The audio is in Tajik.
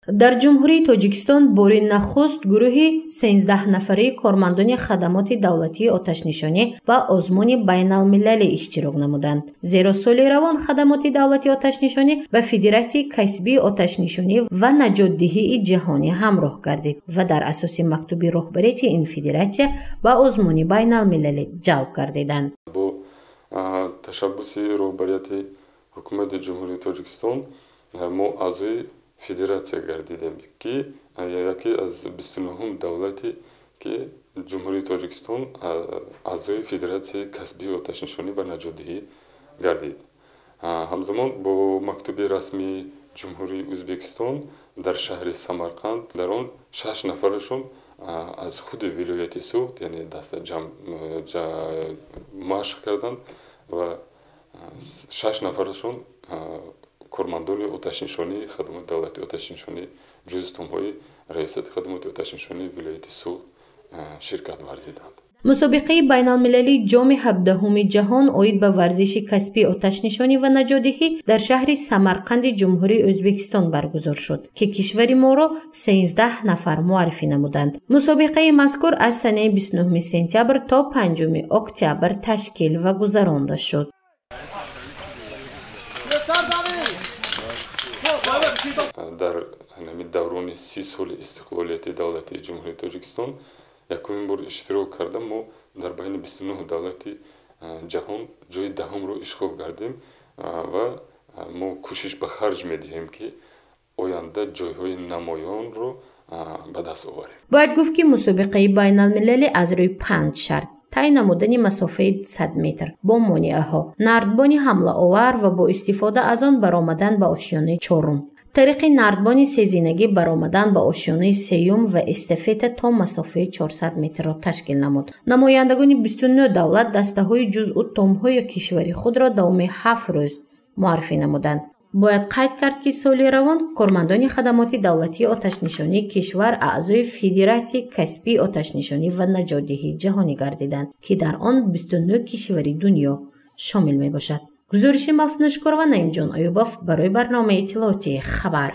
Дар Ҷумҳурии Тоҷикистон бори нахуст гурӯҳи 13 нафараи кормандони хадамоти давлатии оташнишонӣ ба озмуни байналмилалӣ иштирок намуданд. Зеро соли равон хадамоти давлатии оташнишонӣ ба Федератсияи касбии оташнишонӣ ва наҷотдиҳии ҷаҳонӣ ҳамроҳ гардид ва дар асоси мактуби роҳбарияти ин федератсия ба озмуни байналмилалӣ ҷалб гардиданд. Бо ташаббуси роҳбарияти Ҳукумати Ҷумҳурии Тоҷикистон мо аъзои федератсия гардидем, ки яке аз 29 давлате ки Ҷумҳурии Тоҷикистон аъзои Федератсияи касбии оташнишонӣ ва наҷотдиҳӣ гардид. Ҳамзамон бо мактуби расмии Ҷумҳурии Ӯзбекистон дар шаҳри Самарқанд дар он 6 нафарашон аз худи вилояти Суғд, яъне даста машқ карданд ва 6 нафарашон кормандони оташнишонии хадамоти давлатии оташнишонӣ ҷузътомҳои раёсати хадамоти оташнишонии вилояти Суғд ширкат варзиданд. Мусобиқаи байналмилалии ҷоми 17-уми ҷаҳон оид ба варзиши касбии оташнишонӣ ва наҷотдиҳӣ дар шаҳри Самарқанди Ҷумҳурии Ӯзбекистон баргузор шуд, ки кишвари моро 13 нафар муаррифӣ намуданд. Мусобиқаи мазкур аз санаи 29 сентябр то 5 октябр ташкил ва гузаронда шуд. Дар ҳамин даврони 30 соли истиқлолияти давлатии Ҷумҳурии Тоҷикистон якумин бор иштирок карда мо дар байни 29 давлати ҷаҳон ҷои 10-умро ишғол кардем ва мо кӯшиш ба харҷ медиҳем, ки оянда ҷойҳои намоёнро ба даст оварем. Бояд гуфт, ки мусобиқаи байналмилалӣ аз рӯи 5 шарт: тай намудани масофаи 100 метр бо монеаҳо, нардбони ҳамлаовар ва бо истифода аз он баромадан ба ошёнаи 4-ум, тариқи нардбони сезинагӣ баромадан ба ошёнаи 3-юм ва эстафета то масофаи 400 метрро ташкил намуд. Намояндагони 29 давлат дастаҳои ҷузъу томҳои кишвари худро давоми 7 рӯз муаррифӣ намуданд. Бояд қайд кард, ки соли равон кормандони хадамоти давлатии оташнишонии кишвар аъзои Федератсияи касбии оташнишонӣ ва наҷотдиҳии ҷаҳонӣ гардиданд, ки дар он 29 кишвари дунё шомил мебошад. Гузориши Мафнушкорова, Наимҷон Аюбов барои барномаи иттилоотии «Хабар».